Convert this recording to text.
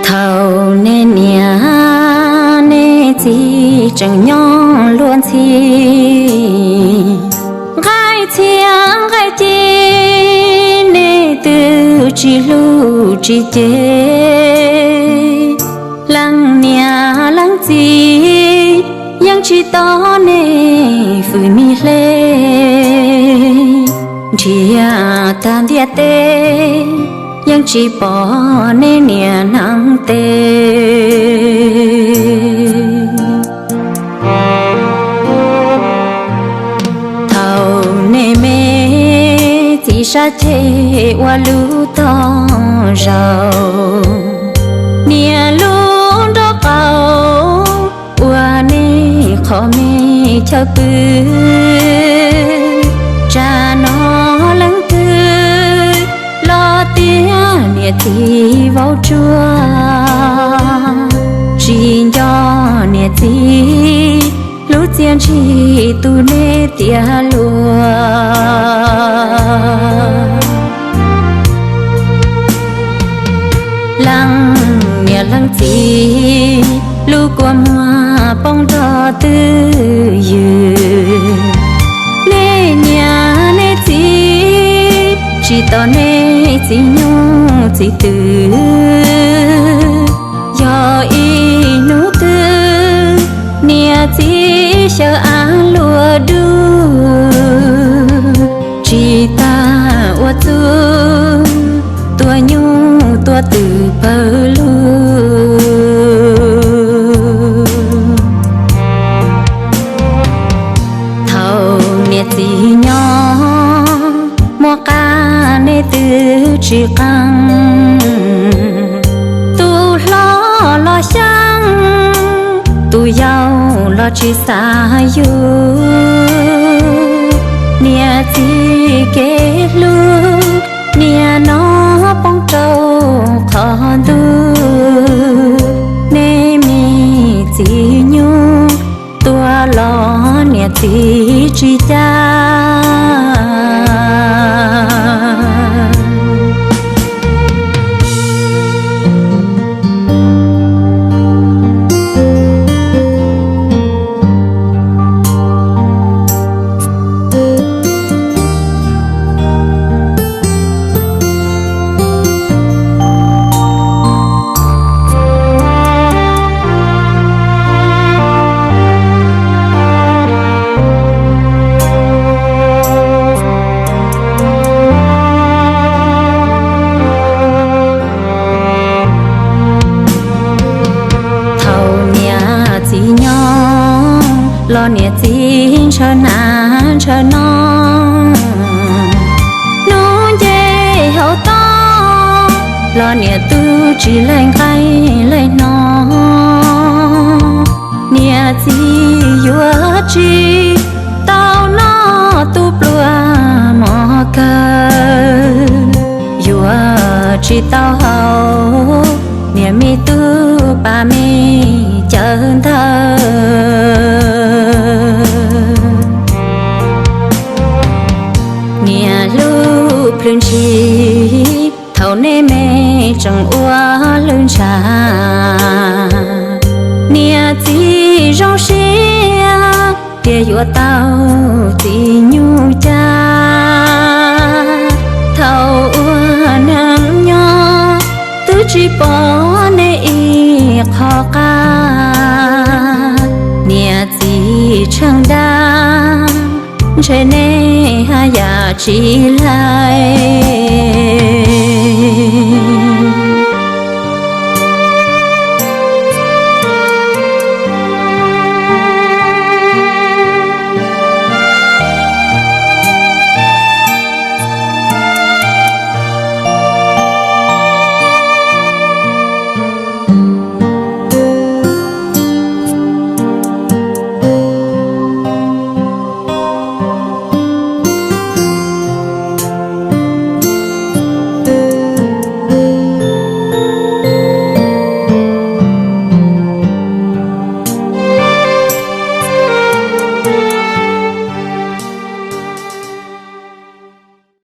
Thaum nej niam nej txiv tseem nyob luag ntxhi, nqaij txhia nqaij ci nej twb tsis hlub tsis cem. Leej niam leej txiv yeej tsis tos nej fwm mi hle, nrhiav tag ntiaj teb yeej tsis pom nej niam neeb tes. Thaum nej me txiv sab ceg ua lub tog zaus, niam lub nraub qaum ua nej qhov me chaw pw. Tsam no leej twg los tias niam txiv vauv tsuag, tsis nco niam txiv lub txiaj ntsig tu nej tiav luag. Leej niam leej txiv lub kua muag poob nrog twj ywm. Nej niam nej txiv tsis tos nej txiv nyuj txiv twm, yog ib hnub twg niam txiv xyaw av luag dub, tsis tas ua txuj tua nyuj tua twm pawg lug. Thaum niam txiv nyob muaj qab nej twb tsis qees, tus hlob los xyeeb, tus yau los tsis xav yug. Niam txiv kev hlub niaj no poob rau qhov ntuj, nej me txiv nyuj tua los niam txiv tsis caj. Thaum niam txiv nyob los niam txiv ntshaw nas ntshaw no, hnub nce hauv toj los niam tub tsis laij nqaij laij hno. Niam txiv yuav tsis tau noj tus pluas mov kawg, yuav tsis tau haus niam me tub pas me cawv ntawd. Niam hlub plhws ntshis thaum nej me tseem ua lwj ntsha, niam txiv zoo siab tias yuav tau txiv nyuj caj. Thaum ua neej nyob twb tsis pom nej ib qho qab, niam txiv tsheej dab ntshe nej haj yam tsis laij.